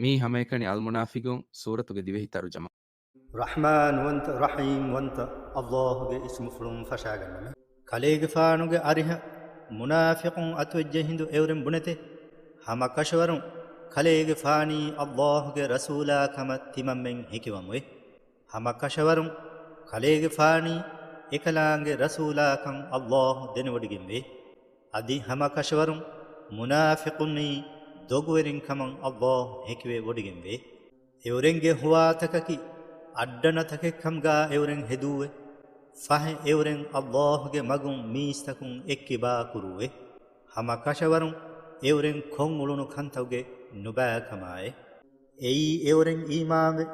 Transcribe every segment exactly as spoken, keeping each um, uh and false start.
މިއީ ހަމައެކަނި އަލްމުނާފިގުން ސޫރަތުގެ ދިވެހި ތަރުޖަމާ. ރަޙްމާންވަންތަ ރަޙީމްވަންތަ އައްލާހުގެ އިސްމުފުޅުން ފަށާގަންނަމެ. ކަލޭގެފާނުގެ އަރިހަށް މުނާފިޤުން އަތުވެއްޖެ ހިނދު އެއުރެން ބުނެތެ، ހަމަ ކަށަވަރުން ކަލޭގެފާނީ އައްލާހުގެ ރަސޫލާ ކަމަށް ތިމަންމެން ހެކިވަމުވެ. ހަމަ ކަށަވަރުން ކަލޭގެފާނީ އެކަލާނގެ ރަސޫލާކަން އައްލާހު ދެނެވޮޑިގެންވޭ. އަދި ހަމަ ކަށަވަރުން މުނާފިޤުންނީ ދޮގުވެރިން ކަމަށް އައްލާހު ހެކިވެ ވޮޑިގެންވޭ. އެއުރެންގެ ހުވާތަކަކީ އައްޑަނަތަކެއްކަމުގާ އެއުރެން ހެދޫވެ. ފަހެ އެއުރެން އައްލާހުގެ މަގުން މީސްތަކުން އެއްކިބާ ކުރޫވެ. ހަމަ ކަށަވަރުން އެއުރެން ކޮށްއުޅުނު ކަންތައްގެ ނުބައިކަމާއެ. އެއީ އެއުރެން އީމާންވެ،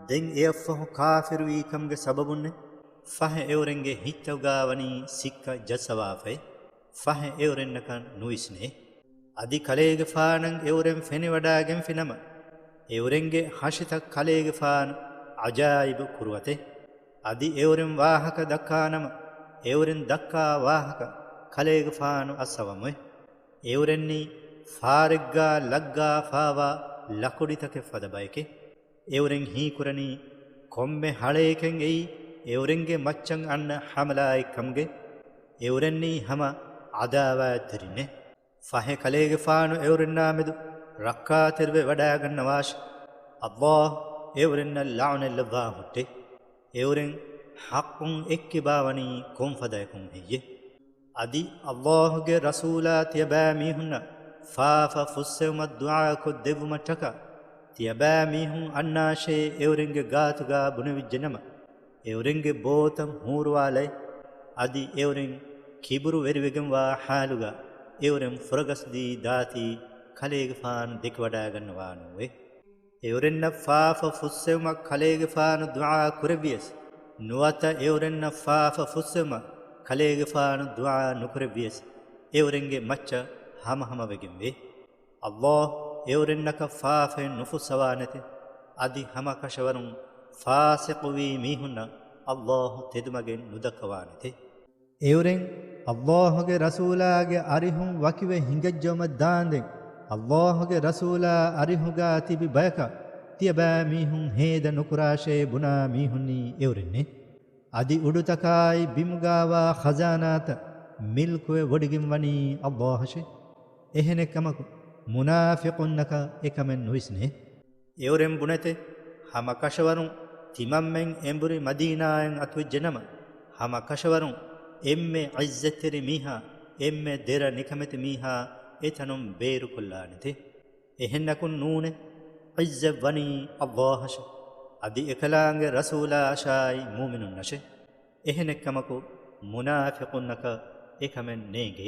ދެން އެއަށްފަހު ކާފިރުވީ ކަމުގެ ސަބަބުންނެ. ފަހެ އެއުރެންގެ ހިތްތައުގާ ވަނީ ސިއްކަ ޖައްސަވާފައި. ފަހެ އެއުރެންނަކަށް ނުވިސްނޭ. އަދި ކަލޭގެފާނަށް އެއުރެން ފެނިވަޑާގެންފިނަމަ، އެއުރެންގެ ހަށިތައް ކަލޭގެފާނު އަޖާއިބު ކުރުވަތެ. އަދި އެއުރެން ވާހަކަ ދައްކާނަމަ، އެއުރެން ދައްކާ ވާހަކަ ކަލޭގެފާނު އައްސަވަމުވެ. އެއުރެންނީ ފާރެއްގާ ލައްގާފާވާ ލަކުޑިތަކެއް ފަދަ ބައެކެ. އެއުރެން ހީކުރަނީ ކޮންމެ ހަޅޭކެން އެއީ އެއުރެންގެ މައްޗަށް އަންނަ ހަމަލާއެއްކަމުގެ. އެއުރެންނީ ހަމަ އަދާވާތްތެރިންނެ. ފަހެ ކަލޭގެފާނު އެއުރެންނާމެދު ރައްކާތެރިވެ ވަޑާގަންނަވާށި. އައްލާހު އެއުރެންނަށް ލަޢުނަތްލައްވާ ހުއްޓެ. އެއުރެން ޙައްޤުން އެއްކިބާވަނީ ކޮންފަދަޔަކުން ހެއްޔެ؟ އަދި އައްލާހުގެ ރަސޫލާ ތިޔަބައިމީހުންނަށް ފާފަ ފުއްސެވުމަށް ދުޢާކޮށް ދެއްވުމަށްޓަކާ، ތިޔަބައިމީހުން އަންނާށޭ އެއުރެންގެ ގާތުގާ ބުނެވިއްޖެނަމަ، އެއުރެންގެ ބޯތައް ހޫރުވާލައި، އަދި އެއުރެން ކިބުރުވެރިވެގެންވާ ޙާލުގަ އެއުރެން ފުރަގަސްދީ ދާތީ ކަލޭގެފާނު ދެކިވަޑާގަންނަވާނޫވެ. އެއުރެންނަށް ފާފަ ފުއްސެވުމަށް ކަލޭގެފާނު ދުޢާ ކުރެއްވިޔަސް، ނުވަތަ އެއުރެންނަށް ފާފަ ފުއްސެވުމަށް ކަލޭގެފާނު ދުޢާ ނުކުރެއްވިޔަސް، އެއުރެންގެ މައްޗަށް ހަމަހަމަވެގެންވޭ. އައްލާހު އެއުރެންނަކަށް ފާފައެއް ނުފުއްސަވާނެތެ. އަދި ހަމަކަށަވަރުން ފާސިޤުވީ މީހުންނަށް އައްލާހު ތެދުމަގެއް ނުދައްކަވާނެތެ. އެއުރެން އައްލާހުގެ ރަސޫލާގެ އަރިހުން ވަކިވެ ހިނގައްޖައުމަށް ދާންދެން، އައްލާހުގެ ރަސޫލާ އަރިހުގާ ތިބި ބަޔަކަށް ތިޔަބައިމީހުން ހޭދަ ނުކުރާށޭ ބުނާ މީހުންނީ އެއުރެންނޭ. އަދި އުޑުތަކާއި ބިމުގާވާ ޚަޒާނާތައް މިލްކުވެ ވޮޑިގެންވަނީ އައްލާހަށެ. އެހެނެއްކަމަކު، މުނާފިޤުންނަކަށް އެކަމެއް ނުވިސްނޭ. އެއުރެން ބުނެތެ، ހަމަކަށަވަރުން ތިމަންމެން އެނބުރި މަދީނާއަށް އަތުވެއްޖެނަމަ، ހަމަކަށަވަރުން އެންމެ ޢިއްޒަތްތެރި މީހާ، އެންމެ ދެރަ ނިކަމެތި މީހާ އެތަނުން ބޭރުކޮށްލާނެތެ. އެހެންނަކުން ނޫނޭ، ޢިއްޒަތް ވަނީ އައްލާހަށެ، އަދި އެކަލާނގެ ރަސޫލާއަށާއި މުއުމިނުންނަށެ. އެހެނެއްކަމަކު، މުނާފިޤުންނަކަށް އެކަމެއް ނޭނގޭ.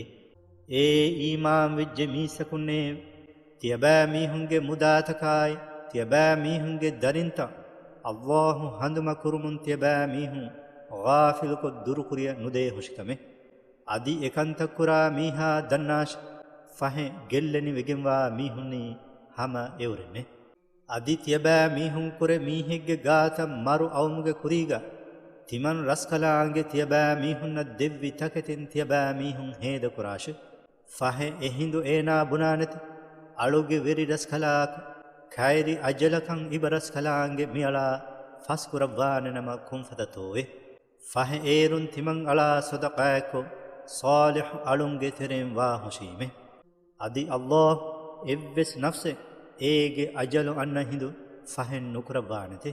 އޭ އީމާންވެއްޖެ މީސްތަކުންނޭ! ތިޔަބައިމީހުންގެ މުދާތަކާއި، ތިޔަބައިމީހުންގެ ދަރިންތައް އައްލާހު ހަނދުމަކުރުމުން ތިޔަބައިމީހުން ޣާފިލުކޮށް ދުރުކުރިޔަށް ނުދޭ ހުށިކަމެއް. އަދި އެކަންތައް ކުރާ މީހާ ދަންނާށި! ފަހެ ގެއްލެނިވެގެންވާ މީހުންނީ ހަމަ އެއުރެންނޭ. އަދި ތިޔަބައިމީހުން ކުރެ މީހެއްގެ ގާތަށް މަރު އައުމުގެ ކުރީގަ، ތިމަން ރަސްކަލާނގެ ތިޔަބައިމީހުންނަށް ދެއްވި ތަކެތިން ތިޔަބައިމީހުން ހޭދަކުރާށި! ފަހެ އެހިނދު އޭނާ ބުނާނެތެ، އަޅުގެ ވެރި ރަސްކަލާކޮ، ކައިރި އަޖަލަކަށް އިބަ ރަސްކަލާނގެ މިއަޅާ ފަސްކުރައްވާނެނަމަ ކޮންފަދަތޯއެ؟ ފަހެ އޭރުން ތިމަން އަޅާ ޞަދަޤާތްކޮށް، ޞާލިޙު އަޅުންގެ ތެރެއިން ވާހުށީމޭ. އަދި އައްލާހު އެއްވެސް ނަފްސެއް އޭގެ އަޖަލު އަންނަ ހިނދު ފަހެއް ނުކުރައްވާނެތެ.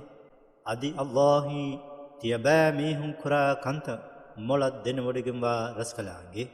އަދި އައްލާހީ ތިޔަބައިމީހުން ކުރާ ކަންތައް މޮޅަށް ދެނެވޮޑިގެންވާ ރަސްކަލާނގެ.